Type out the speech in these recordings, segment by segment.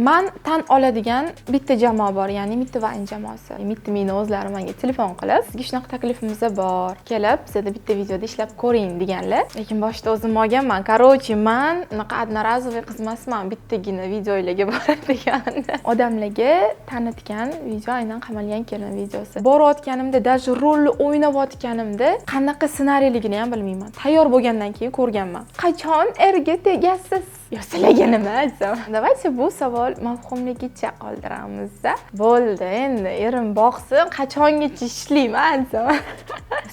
Man tan oladigan bitta jamoa bor, ya'ni Mitti Vine jamoasi. Mitti meni o'zlari menga telefon qilib, "Sizga shunaqa taklifimiz bor, kelib bizada bitta videoda ishlab ko'ring", deganlar. Lekin boshida o'zim olganman. Короче, man unaqa одноразовый qiz emasman, bittagina videolarga boradigan. Odamlarga tanitgan video aynan "Qamalgan kelin" videosi. Borayotganimda, даже rolni o'ynayotganimda qanaqa ssenariyligini ham bilmayman. Tayyor bo'lgandan keyin ko'rganman. Qachon erga tegasiz? Yo, sizlarga nima desam. Давайте bu savol mavhumligicha qoldiramiz-da. Bo'ldi, endi erim boqsin, qachongacha ishlayman desam.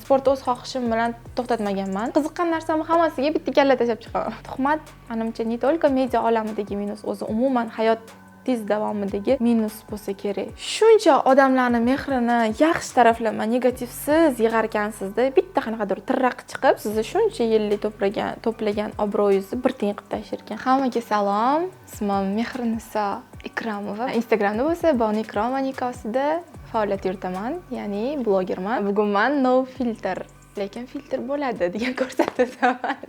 Sportni o'z xohishim bilan to'xtatmaganman. Qiziqqan narsamni hammasiga bitta kalla tashlab chiqaman. Tuhmat, manimcha, не только media olamidagi minus, o'zi umuman hayot tez davomidagi minus bo'lsa kerak. Shuncha odamlarni mehrini yaxshi taraflama, negativsiz yig'arkansizda, bitta qanaqadir tirraq chiqib, sizni shuncha yillik to'plagan obro'yingizni bir tiyin qilib tashlar ekan. Hammaga salom. Ismim Mehriniso Ikromova. Instagramda bo'lsa Bonu Ikromova nikosida faoliyat yuritaman, ya'ni blogerman. Bugun man "No filter, lekin filtr bo'ladi" degan ko'rsatuvdaman.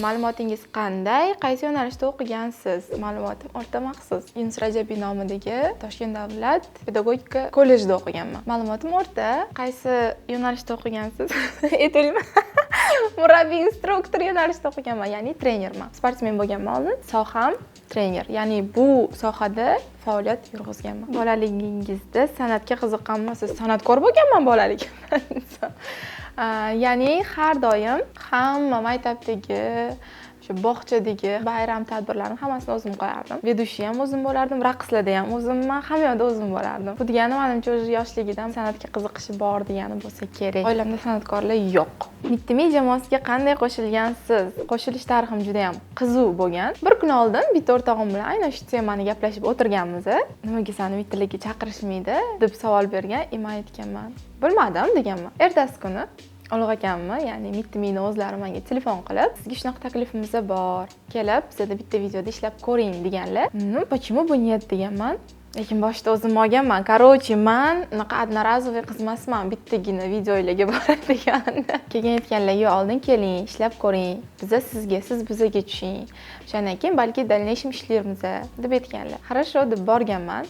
Ma'lumotingiz qanday? Qaysi yo'nalishda o'qigansiz? Ma'lumotim o'rta maxsus. Yunus Rajabiy nomidagi Toshkent davlat pedagogika kollejida o'qiganman. Ma'lumotim o'rta. Qaysi yo'nalishda o'qigansiz? Aytaymi? Murabbiy instruktor yo'nalishida o'qiganman, ya'ni trenerman. Sportsmen bo'lganman oldin. Soham trener, ya'ni bu sohada faoliyat yurg'izganman. Bolaligingizda san'atga qiziqqanmisiz? San'atkor bo'lganman bolaligimda. Ya'ni har doim hamma maktabdagi, o'sha bog'chadagi bayram tadbirlarini hammasini o'zim qo'yardim. Ведущий ham o'zim bo'lardim, raqslarda ham o'zimman, hamma yoqda o'zim bo'lardim. Bu degani, manimcha, o'zi yoshligidan san'atga qiziqishi bor degani bo'lsa kerak. Oilamda san'atkorlar yo'q. Mittimi jamoasiga qanday qo'shilgansiz? Qo'shilish tarixim juda ham qiziq bo'lgan. Bir kun oldin bitta o'rtog'im bilan aynan shu temani gaplashib o'tirganmiz. "Nimaga seni Mittilarga chaqirishmaydi?" deb savol bergan. И man aytganman, "Bilmadim", deganman. Ertasi kuni Ulug' akamni, ya'ni Mitti meni o'zlari menga telefon qilib, "Sizga shunaqa taklifimiz bor, kelib bizada bitta videoda ishlab ko'ring", deganlar. "Ну, почему бы нет", deganman. Lekin boshida o'zim olganman. Короче, man unaqa одноразовый qiz emasman, bittagina videolarga boradigan. Keyin aytganlar, "Yo'q, oldin keling, ishlab ko'ring. Biza sizga, siz bizaga tushing. O'shandan keyin balki дальнейшем ishlarmiz", deb aytganlar. Хорошо deb borganman.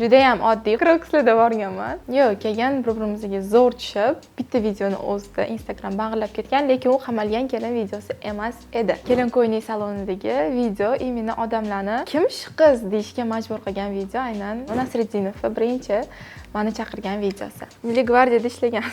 Judayam oddiy krokslarda borganman. Yo'q, keyin bir-birimizga zo'r tushib, bitta videoni o'zida Instagram bag'rlab ketgan, lekin u "Qamalgan kelin" videosi emas edi. Kelin ko'ynak salonidagi video, именно odamlarni "Kim shu qiz?" deyishga majbur qilgan video aynan Nasriddinovni birinchi mani chaqirgan videosi. Milliy gvardiyada ishlagan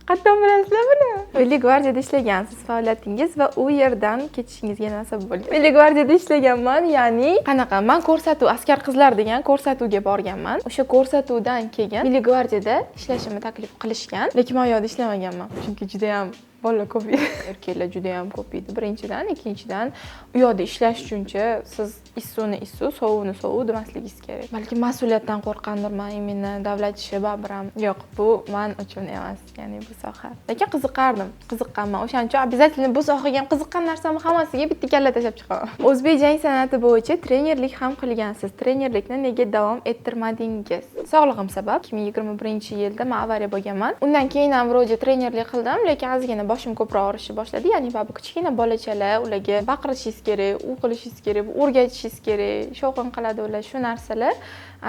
Qayerdan bilasizlar buni? Milliy gvardiyada ishlagansiz, faoliyatingiz va u yerdan ketishingizga nima sabab bo'lgan? Milliy gvardiyada ishlaganman, ya'ni qanaqa? Man ko'rsatuv, "Askar qizlar" degan ko'rsatuvga borganman. O'sha ko'rsatuvdan keyin Milliy gvardiyada ishlashimni taklif qilishgan, lekin men u yoqda ishlamaganman. Chunki juda ham bolalar ko'p edi. Erkaklar juda ham ko'p edi. Birinchidan, ikkinchidan, u yoqda ishlash uchuncha siz issiqni issiq, sovuqni sovuq demasligingiz kerak. Balki mas'uliyatdan qo'rqqandirman, именно davlat ishi baribir ham. Yo'q, bu man uchun emas, ya'ni bu soha. Lekin qiziqardim, qiziqqanman. O'shaning uchun обязательно bu sohaga ham qiziqqan narsamni hammasiga bitta kalla tashlab chiqaman. O'zbek jang san'ati bo'yicha trenerlik ham qilgansiz. Trenerlikni nega davom ettirmadingiz? Sog'lig'im sabab. 2021-yilda men avariya bo'lganman. Undan keyin ham вроде trenerlik qildim, lekin ozgina boshim ko'proq og'rishni boshladi. Ya'ni baribir kichkina bolachalar, ularga baqirishingiz kerak, u qilishingiz kerak, bu o'rgatishingiz kerak, shovqin qiladi ular, shu narsalar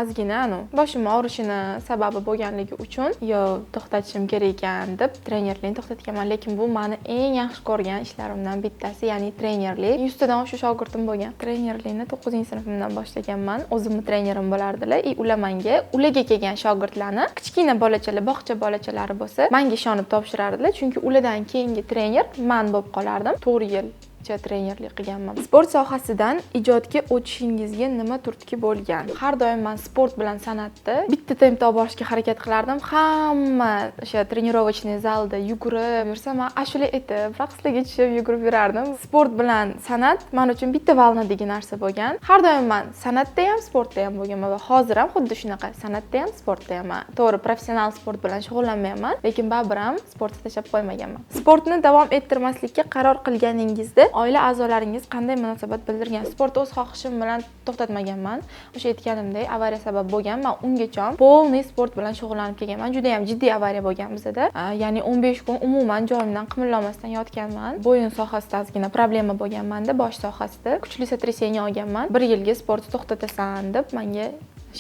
ozgina anu boshim og'rishini sababi bo'lganligi uchun yo to'xtatishim kerak ekan deb trenerlikni to'xtatganman. Lekin bu mani eng yaxshi ko'rgan ishlarimdan bittasi, ya'ni trenerlik. 100 tadan oshiq shogirdim bo'lgan. Trenerlikni 9-sinfimdan boshlaganman. O'zimni trenerim bo'lardilar и ular manga ularga kelgan shogirdlarni, kichkina bolachalar, bog'cha bolachalari bo'lsa, manga ishonib topshirardilar, chunki ulardan keyingi trener man bo'lib qolardim. 4 yil trenerlik qilganman. Sport sohasidan ijodga o'tishingizga nima turtki bo'lgan? Har doim man sport bilan san'atni bitta tempda olib borishga harakat qilardim. Hamma o'sha тренировочный zalda yugurib yursam, man ashula aytib, raqslarga tushib yugurib yurardim. Sport bilan san'at man uchun bitta волна dagi narsa bo'lgan. Har doim man san'atda ham, sportda ham bo'lganman va hozir ham xuddi shunaqa, san'atda ham, sportda ham. To'g'ri, professional sport bilan shug'ullanmayapman, lekin baribir ham sportni tashlab qo'ymaganman. Sportni davom ettirmaslikka qaror qilganingizda Oila a'zolaringiz qanday munosabat bildirgan? Sportni o'z xohishim bilan to'xtatmaganman. O'sha aytganimdek, avariya sabab bo'lgan. Man ungacha полный sport bilan shug'ullanib kelganman. Juda ham jiddiy avariya bo'lgan bizada. Ya'ni 15 kun umuman joyimdan qimillolmasdan yotganman. Bo'yin sohasida ozgina problema bo'lgan manda, bosh sohasida kuchli сотрясение olganman. Bir yilga sportni to'xtatasan deb menga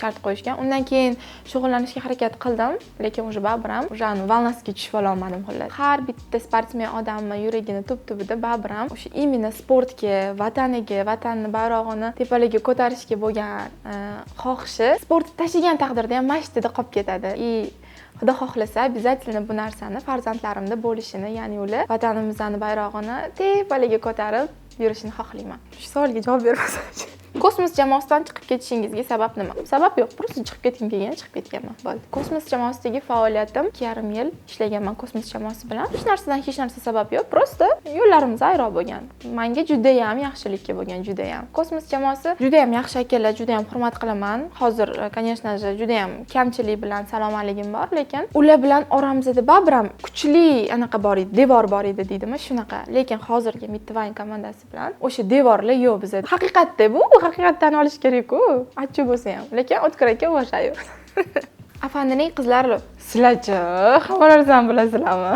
shart qo'yishgan. Undan keyin shug'ullanishga harakat qildim, lekin уже baribir ham уже волна siga tushib ololmadim, xullas. Har bitta sportsmen odamni yuragini tub tubida baribir ham o'sha именно sportga, vataniga, vatanni bayrog'ini tepalarga ko'tarishga bo'lgan xohishi sportni tashlagan taqdirda ham mana shu yerda qolib ketadi. И Xudo xohlasa, обязательно bu narsani farzandlarimda bo'lishini, ya'ni ular vatanimizni bayrog'ini tepalarga ko'tarib yurishini xohlayman. Shu savolga javob bermasam. Kosmos jamoasidan chiqib ketishingizga sabab nima? Sabab yo'q, просто chiqib ketgim kelgan, chiqib ketganman. Bo'ldi. Kosmos jamoasidagi faoliyatim, 2,5 yil ishlaganman kosmos jamoasi bilan. Hech narsadan hech narsa sabab yo'q, просто yo'llarimiz ayro bo'lgan. Menga judayam yaxshilikka bo'lgan, judayam. Kosmos jamoasi judayam yaxshi akalar, judayam hurmat qilaman. Hozir, конечно же, judayam kamchilik bilan salomatligim bor, lekin ular bilan oramizda baribir ham kuchli anaqa bor edi, devor bor edi deydimi, shunaqa. Lekin hozirgi Mitvine komandasi bilan o'sha devorlar yo'q bizada. Haqiqatda bu haqiqatdan tan olish kerak-ku, achchiq bo'lsa ham. Lekin O'tkir aka, уважаю. Afandining qizlari, sizlarchi, hamma narsani bilasizlarmi?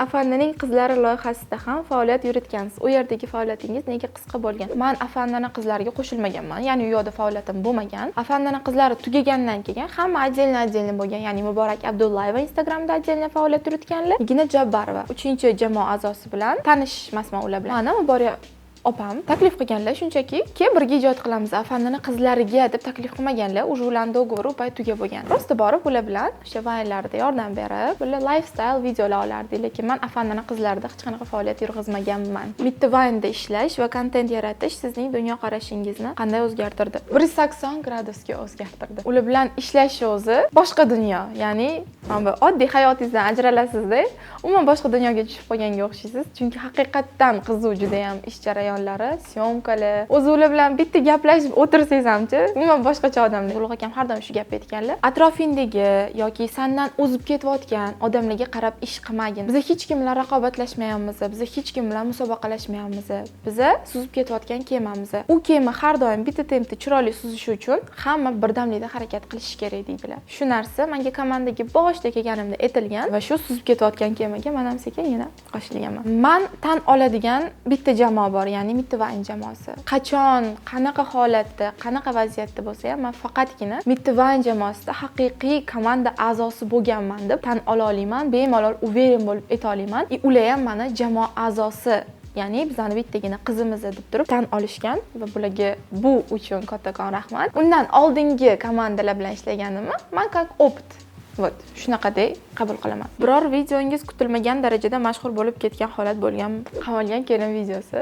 Afandining qizlari loyihasida ham faoliyat yuritgansiz. U yerdagi faoliyatingiz nega qisqa bo'lgan? Man Afandini qizlariga qo'shilmaganman, ya'ni u yoqda faoliyatim bo'lmagan. Afandini qizlari tugagandan keyin hamma отдельно отдельно bo'lgan, ya'ni Muborak Abdullayeva Instagramda отдельно faoliyat yuritganlar, Nigina Jabbarova uchinchi jamoa a'zosi bilan tanishmasman ular bilan. Mana Muborak opam taklif qilganlar shunchaki, kel, birga ijod qilamiz Afandini qizlariga deb taklif qilmaganlar. Уже ularni договор i u payt tugab bo'lgan. Просто borib, ular bilan o'sha vaynlarda yordam berib, ular lifestyle videolar olardik, lekin man Afandini qizlarida hech qanaqa faoliyat yurg'izmaganman. Mitti Vaynda ishlash va kontent yaratish sizning dunyoqarashingizni qanday o'zgartirdi? 180 gradusga o'zgartirdi. Ular bilan ishlash o'zi boshqa dunyo, ya'ni mana bu oddiy hayotingizdan ajralasizda, umuman boshqa dunyoga tushib qolganga o'xshaysiz, chunki haqiqatdan qiziq judayam ish jarayonlari, syomkalar. O'zi ular bilan bitta gaplashib o'tirsangiz hamchi, umuman boshqacha odamlar. Ulug' akam har doim shu gapni aytganlar: atrofingdagi yoki sandan o'zib ketayotgan odamlarga qarab ish qilmagin. Biz hech kim bilan raqobatlashmayapmiz, biz hech kim bilan musobaqalashmayapmiz, biza suzib ketayotgan kemamiz. U kema har doim bitta tempda chiroyli suzishi uchun hamma birdamlikda harakat qilishi kerak, deydilar. Shu narsa menga komandaga boshida kelganimda aytilgan va shu suzib ketayotgan kemaga man ham sekin yana qo'shilganman. Man tan oladigan bitta jamoa bor, ya'ni Mitti Vine jamoasi. Qachon, qanaqa holatda, qanaqa vaziyatda bo'lsa ham, man faqatgina Mitti Vine jamoasida haqiqiy komanda a'zosi bo'lganman deb tan ola olaman, bemalol уверен bo'lib ayta olaman. И ular ham mani jamoa a'zosi, ya'ni bizani bittagina qizimiz deb turib tan olishgan va bularga bu uchun kattakon rahmat. Undan oldingi komandalar bilan ishlaganimni man как опыт, вот shunaqadek qabul qilaman. Biror videongiz kutilmagan darajada mashhur bo'lib ketgan holat bo'lganmi? Qamalgan kelin videosi.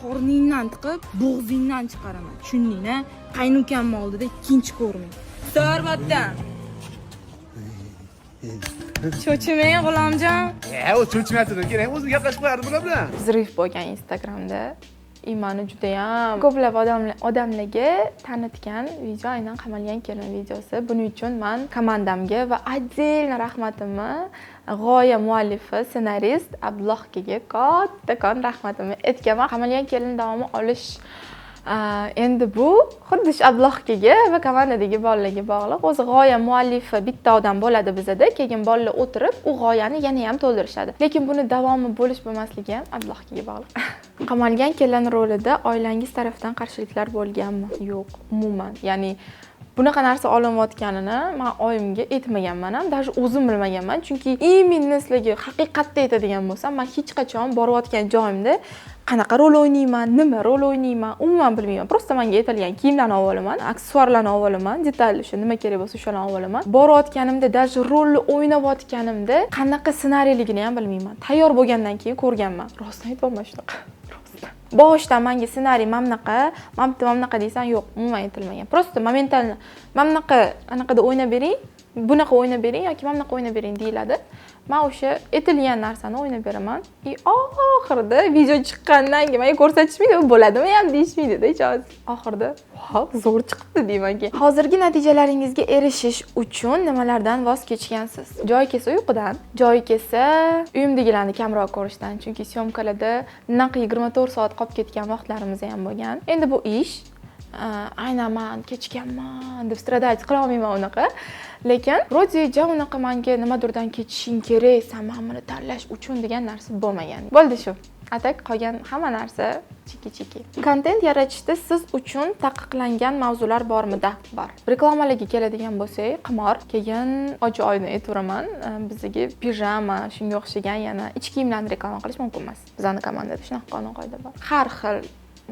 Qorningdan tiqib, bo'g'zingdan chiqaraman, tushunding a? Qaynukamni oldida ikkinchi ko'rmang. Sarvatdan cho'chimang, G'ulomjon. E, u cho'chimasdan kerak, o'zi gaplashib qo'yardi bular bilan. Взрыв bo'lgan Instagramda и mani judayam ko'plab odamlarga tanitgan video aynan qamalgan kelin videosi. Buning uchun man komandamga va отдельно rahmatimni g'oya muallifi, ssenarist Abdulloh akaga kattakon rahmatimni aytganman. Qamalgan kelin davomi olish, endi bu xuddi shu Abdulloh akaga va komandadagi bolalarga bog'liq. O'zi g'oya muallifi bitta odam bo'ladi bizada, keyin bolalar o'tirib u g'oyani yana ham to'ldirishadi, lekin buni davomi bo'lish bo'lmasligi ham Abdulloh akaga bog'liq. Qamalgan kelin rolida oilangiz tarafdan qarshiliklar bo'lganmi? Yo'q, umuman. Ya'ni bunaqa narsa olinayotganini man oyimga aytmaganman ham, даже o'zim bilmaganman, chunki именно sizlarga haqiqatda aytadigan bo'lsam, man hech qachon borayotgan joyimda qanaqa rol o'ynayman, nima rol o'ynayman, umuman bilmayman. Просто manga aytilgan kiyimlarni olib olaman, aksessuarlarni olib olaman, detal o'sha nima kerak bo'lsa, o'shalarni olib olaman. Borayotganimda, даже rolni o'ynayotganimda qanaqa ssenariyligini ham bilmayman, tayyor bo'lgandan keyin ko'rganman. Rostdan aytyapman, shunaqa. Rostdan boshidan manga ssenariy mana bunaqa, mana bu mana bunaqa deysan, yo'q, umuman aytilmagan. Просто моментально mana bunaqa anaqada o'ynab bering, bunaqa o'ynab bering yoki mana bunaqa o'ynab bering deyiladi. Man o'sha aytilgan narsani o'ynab beraman и oxirida video chiqqandan keyin menga ko'rsatishmaydi, bo'ladimi ham deyishmaydida hech hozir. Oxirida "Vau, zo'r chiqibdi" deyman keyin. Hozirgi natijalaringizga erishish uchun nimalardan voz kechgansiz? Joyi kelsa uyqudan, joyi kelsa uyimdagilarni kamroq ko'rishdan, chunki съёмка larda naq 24 soat qolib ketgan vaqtlarimiz ham bo'lgan. Endi bu ish, aynan man kechganman deb страдать qila olmayman unaqa, lekin вроде ja unaqa manga nimadirdan kechishing kerak, san mana buni tanlash uchun degan narsa bo'lmagan. Bo'ldi shu. А так qolgan hamma narsa чики чики. Kontent yaratishda siz uchun taqiqlangan mavzular bormi? Да, bor. Reklamalarga keladigan bo'lsak, qimor, keyin ochiq oydin aytaveraman, bizga pijama, shunga o'xshagan yana ich kiyimlarni reklama qilish mumkin emas. Bizani komandada shunaqa qonun qoida bor. Har xil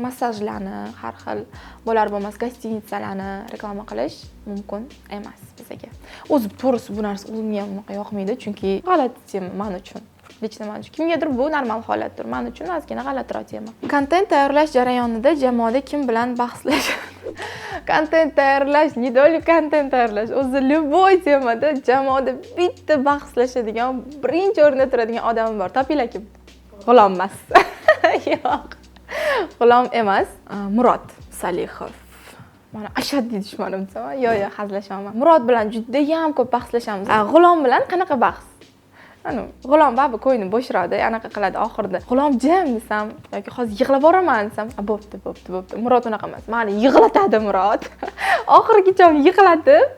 massajlarni, har xil bo'lar bo'lmas гостиница larni reklama qilish mumkin emas bizga. O'zi, to'g'risi, bu narsa o'zimga ham unaqa yoqmaydi, chunki g'alati тема man uchun. Лично man uchun. Kimgadir bu normal holatdir. Man uchun ozgina g'alatiroq тема. Kontent tayyorlash jarayonida jamoada kim bilan bahslash? Kontent tayyorlash, не только kontent tayyorlash, o'zi любой temada jamoada bitta bahslashadigan, birinchi o'rinda turadigan odamim bor. Topinglar kim? G'ulom emas. Yo'q. G'ulom emas. Murod Salihov. Mana ashaddiy dushmanim desam, yo'q, hazillashaman. Murod bilan judayam ko'p bahslashamiz. G'ulom bilan qanaqa bahs? Anu, G'ulom baribir ko'ngli bo'shroqda, anaqa qiladi oxirida. "G'ulom, jim" desam yoki "Hozir yig'lab boraman" desam, "A, bo'pti, bo'pti, bo'pti." Murod unaqa emas. Mani yig'latadi Murod. Oxirigacha yig'latib,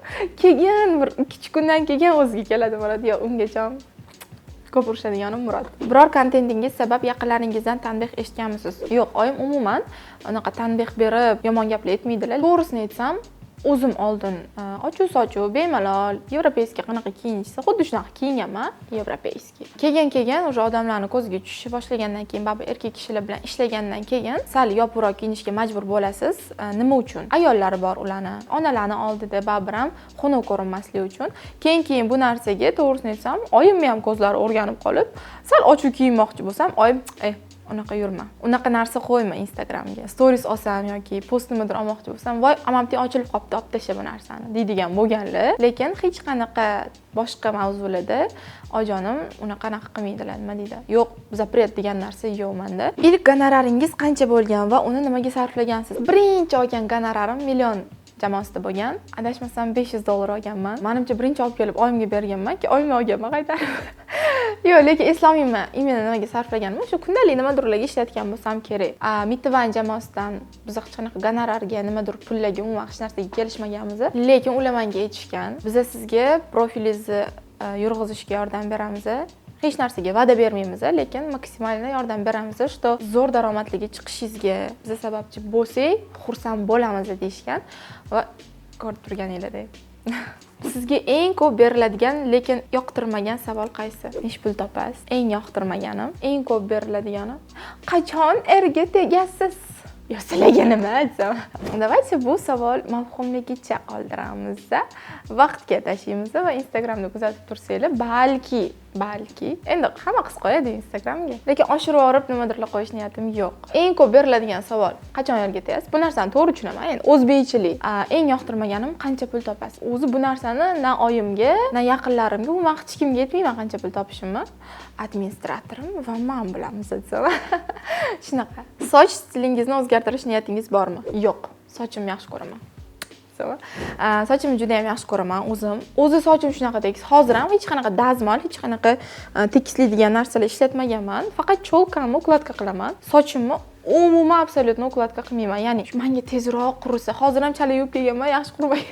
keyin bir 2-3 kundan keyin o'ziga keladi Murod. Yo'q, ungacha ko'p urishadiganim Murod. Biror kontentingiz sabab yaqinlaringizdan tanbeh eshitganmisiz? Yo'q, oyim umuman unaqa tanbeh berib, yomon gaplar aytmaydilar. To'g'risini aytsam, o'zim oldin ochuv sochuv, bemalol европейский qanaqa kiyinishsa, xuddi shunaqa kiyinganman, европейский. Keyin уже odamlarni ko'ziga tushishni boshlagandan keyin, baribir erkak kishilar bilan ishlagandan keyin sal yopiqroq kiyinishga majbur bo'lasiz. Nima uchun? Ayollar bor ularni, onalarni oldida baribir ham xunuk ko'rinmasligi uchun. Keyin bu narsaga, to'g'risini aytsam, oyimni ham ko'zlari o'rganib qolib, sal ochiq kiyinmoqchi bo'lsam, oyim: "Ey, unaqa yurma, unaqa narsa qo'yma Instagramga." Stories olsam yoki post nimadir olmoqchi bo'lsam, "Voy, amamting ochilib qolibdi, olib tashla bu narsani" deydigan bo'lganlar. Lekin hech qanaqa boshqa mavzularda oyijonim unaqa anaqa qilmaydilar, nima deydi, yo'q, запрет degan narsa yo'q manda. Ilk gonoraringiz qancha bo'lgan va uni nimaga sarflagansiz? Birinchi olgan gonorarim million jamoasida bo'lgan, adashmasam, 500 dollar olganman manimcha. Birinchi olib kelib oyimga berganman, keyin oyimdan olganman qaytarib. Yo'q, lekin eslolmayman именно nimaga sarflaganimni. O'sha kundalik nimadirlarga ishlatgan bo'lsam kerak. Mittivan jamoasidan biz hech qanaqa gonorarga, nimadir pullarga, umuman hech narsaga kelishmaganmiz, lekin ular menga aytishgan: "Biza sizga profilingizni yurg'izishga yordam beramiz, hech narsaga va'da bermaymiz, lekin максимально yordam beramiz, что zo'r daromadliga chiqishingizga biza sababchi bo'lsak, xursand bo'lamiz", deyishgan. Va ko'rib turganinglardek. Sizga eng ko'p beriladigan, lekin yoqtirmagan savol qaysi? Nechi pul topasiz? Eng yoqtirmaganim, eng ko'p beriladigani: "Qachon erga tegasiz?" Yo, sizlarga nima aytsam? Давайте bu savol mavhumligicha qoldiramiz, vaqtga tashlaymiz va Instagramda kuzatib tursanglar, balki endi hamma qiz qo'yadi Instagramga, lekin oshirib yuborib nimadirlar qo'yish niyatim yo'q. Eng ko'p beriladigan savol: "Qachon erga tegasiz?" Bu narsani to'g'ri tushunaman, endi o'zbekchilik. Eng yoqtirmaganim: "Qancha pul topasiz?" O'zi bu narsani na oyimga, na yaqinlarimga, umuman hech kimga aytmayman qancha pul topishimni. Administratorim va man bilamiz desam, shunaqa. Soch stilingizni o'zgartirish niyatingiz bormi? Yo'q, sochimni yaxshi ko'raman. Sochimni juda yam yaxshi ko'raman o'zim. O'zi sochim shunaqa tekis. Hozir ham hech qanaqa dazmol, hech qanaqa tekislaydigan narsalar ishlatmaganman. Faqat чёлка mni укладка qilaman. Sochimni umuman, абсолютно укладка qilmayman. Ya'ni manga tezroq qurisa, hozir ham chala yuvib kelganman, yaxshi qurimagan.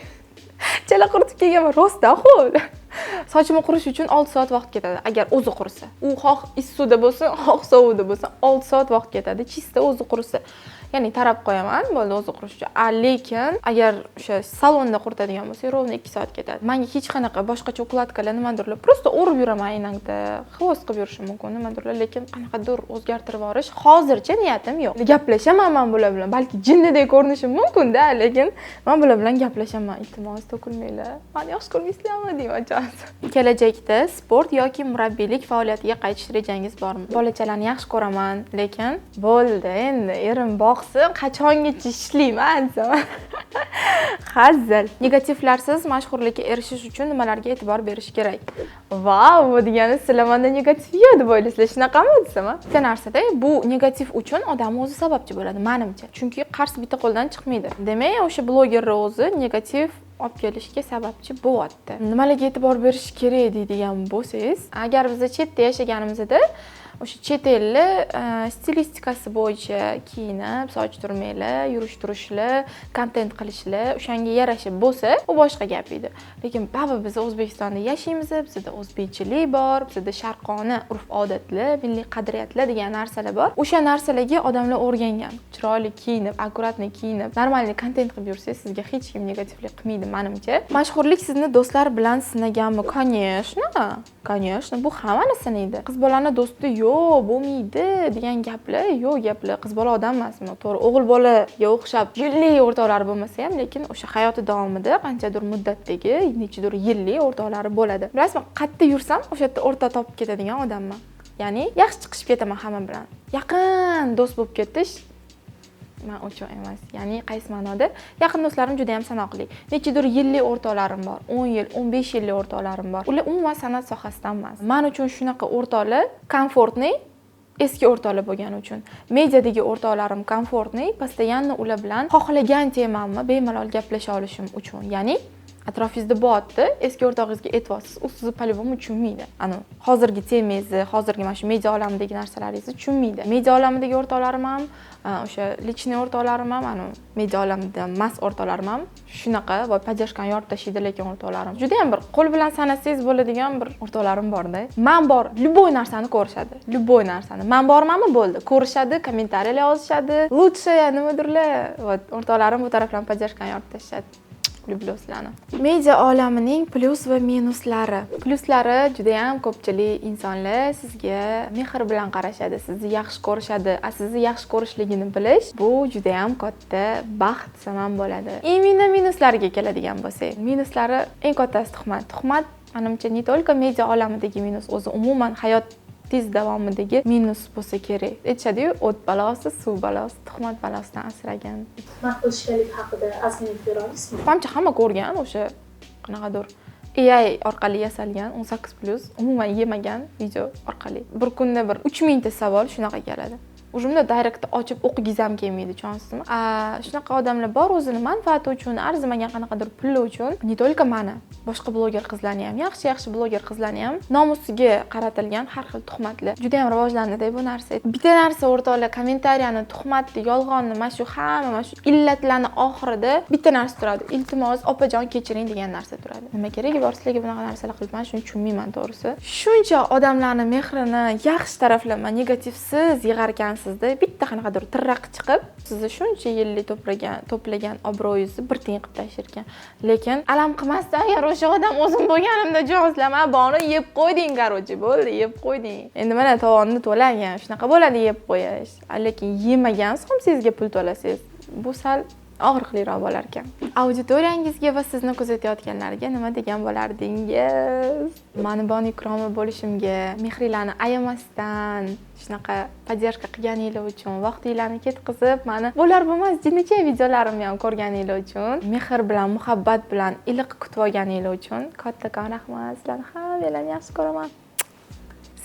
Chala quritib kelganman, rostdan ho'l. Sochimni qurish uchun 6 soat vaqt ketadi, agar o'zi qurisa. U xoh issiqda bo'lsin, xoh sovuqda bo'lsin, 6 soat vaqt ketadi, чисто o'zi qurisa. Ya'ni tarab qo'yaman, bo'ldi, o'zi qurish uchun. A lekin agar o'sha salonda quritadigan bo'lsak, ровно 2 soat ketadi. Menga hech qanaqa boshqacha укладка lar, nimadirlar, просто o'rib yuraman иногда, хвост qilib yurishim mumkin, nimadirlar, lekin qanaqadir o'zgartirib yuborish hozircha niyatim yo'q. Gaplashaman man bular bilan, balki jinnidek ko'rinishim mumkin-da, lekin man bular bilan gaplashaman. "Iltimos, to'kilmanglar. Mani yaxshi ko'rmaysizlarmi?" deyman. Ishonsin. Kelajakda sport yoki murabbiylik faoliyatiga qaytish rejangiz bormi? Bolachalarni yaxshi ko'raman, lekin bo'ldi endi, erim boqsin, qachongacha ishlayman desam. Hazil. Negativlarsiz mashhurlikka erishish uchun nimalarga e'tibor berish kerak? Vau, bu degani sizlar manda negativ yo'q deb o'ylaysizlar, shunaqami desam. Bitta narsada, bu negativ uchun odam o'zi sababchi bo'ladi, manimcha. Chunki qars bitta qo'ldan chiqmaydi. Demak, o'sha blogerni o'zi negativ olib kelishga sababchi bo'lyapti. Nimalarga e'tibor berish kerak deydigan bo'lsangiz, agar biz chetda yashaganimizda o'sha chet elni stilistikasi bo'yicha kiyinib, soch turmaklar, yurish turishlar, kontent qilishlar o'shanga yarasha bo'lsa, u boshqa gap edi. Lekin baribir biz O'zbekistonda yashaymiz, bizda o'zbekchilik bor, bizda sharqona urf-odatlar, milliy qadriyatlar degan narsalar bor. O'sha narsalarga odamlar o'rgangan. Chiroyli kiyinib, аккуратный kiyinib, нормальный kontent qilib yursangiz, sizga hech kim negativlik qilmaydi, manimcha. Mashhurlik sizni do'stlar bilan sinaganmi? Конечно, конечно, bu hammani sinaydi. Qiz bolani do'sti yo'q, bo'lmaydi degan gaplar, yo'q gaplar. Qiz bola odam emasmi? To'g'ri, o'g'il bolaga o'xshab yillik o'rtoqlari bo'lmasa ham, lekin o'sha hayoti davomida qanchadir muddatdagi, nechadir yillik o'rtoqlari bo'ladi. Bilasizmi, qayerda yursam, o'sha yerda o'rtoq topib ketadigan odamman. Ya'ni yaxshi chiqishib ketaman hamma bilan. Yaqin do'st bo'lib ketish man uchun emas. Ya'ni qaysi ma'noda? Yaqin do'stlarim juda ham sanoqli. Nechadir yillik o'rtoqlarim bor. 10 yil, 15 yillik o'rtoqlarim bor. Ular umuman san'at sohasidan emas. Man uchun shunaqa o'rtoqlar комфортный, eski o'rtoqlar bo'lgani uchun. Mediadagi o'rtoqlarim комфортный, постоянно ular bilan xohlagan temamni bemalol gaplasha olishim uchun. Ya'ni atrofingizda bo'lyapti, eski o'rtog'ingizga aytyapsiz, u sizni по-любому tushunmaydi. Ani hozirgi temangizni, hozirgi mana shu media olamidagi narsalaringizni tushunmaydi. Media olamidagi o'rtoqlarim ham, o'sha личный o'rtoqlarim ham, ani media olamida emas o'rtoqlarim ham shunaqa va поддержка ni yorib tashlaydi, lekin o'rtoqlarim. Juda ham bir qo'l bilan sanasangiz bo'ladigan bir o'rtoqlarim borda. Man bor, любой narsani ko'rishadi. Любой narsani. Man bormanmi, bo'ldi. Ko'rishadi, kommentariyalar yozishadi. Лучшая nimadirlar. Вот, o'rtoqlarim bu tarafdan поддержка ni yorib tashlashadi. Люблю sizlarni. Media olamining plyus va minuslari. Plyuslari: juda ham ko'pchilik insonlar sizga mehr bilan qarashadi, sizni yaxshi ko'rishadi. A sizni yaxshi ko'rishligini bilish bu juda ham katta baxt desam ham bo'ladi. Именно minuslariga keladigan bo'lsak, minuslari eng kattasi tuhmat. Tuhmat, manimcha, не только media olamidagi minus, o'zi umuman hayot tez davomidagi minus bo'lsa kerak. Aytishadiyu, o't balosi, suv balosi, tuhmat balosidan asragan. Tuhmat qilishganlik haqida ozgina aytib bera olasizmi? Manimcha, hamma ko'rgan o'sha qanaqadir AI orqali yasalgan 18+, umuman yemagan video orqali. Bir kunda bir 3000 ta savol shunaqa keladi. Уже bunday directni ochib o'qigingiz ham kelmaydi, tushunasizmi? Shunaqa odamlar bor, o'zini manfaati uchun, arzimagan qanaqadir puli uchun не только mani, boshqa bloger qizlarni ham, yaxshi yaxshi bloger qizlarni ham nomusiga qaratilgan har xil tuhmatlar. Juda ham rivojlandida bu narsa. Bitta narsa, o'rtoqlar, kommentariyani, tuhmatni, yolg'onni, mana shu hamma mana shu illatlarni oxirida bitta narsa turadi. "Iltimos, opajon, kechiring" degan narsa turadi. Nima keragi bor sizlarga bunaqa narsalar qilib, man shuni tushunmayman, to'g'risi. Shuncha odamlarni mehrini yaxshi taraflama, negativsiz yig'ar ekansizda, bitta qanaqadir tirraq chiqib, sizni shuncha yillik to'plagan obro'yingizni bir tiyin qilib tashlar ekan. Lekin alam qilmasdan, agar o'sha odam o'zim bo'lganimda, jonsizlar, boni yeb qo'yding, короче, bo'ldi, yeb qo'yding. Endi mana tovonni to'lagan, shunaqa bo'ladi yeb qo'yish. Lekin yemagan somsangizga pul to'lasangiz, bu sal og'riqliroq bo'lar ekan. Auditoriyangizga va sizni kuzatayotganlarga nima degan bo'lardingiz? Mani Bonu Ikromova bo'lishimga mehringlarni ayamasdan shunaqa поддержка qilganinglar uchun, vaqtinglarni ketkazib, mani bo'lar bo'lmas jinnicha videolarimni ham ko'rganinglar uchun, mehr bilan, muhabbat bilan iliq kutib olganinglar uchun kattakon rahmat. Sizlarni hammanglarni yaxshi ko'raman.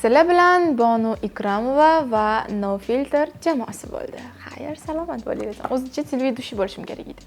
Sizlar bilan Bonu Ikromova va No Filter jamoasi bo'ldi. Xayr, salomat bo'linglar. O'zicha телеведущий bo'lishim kerak edi.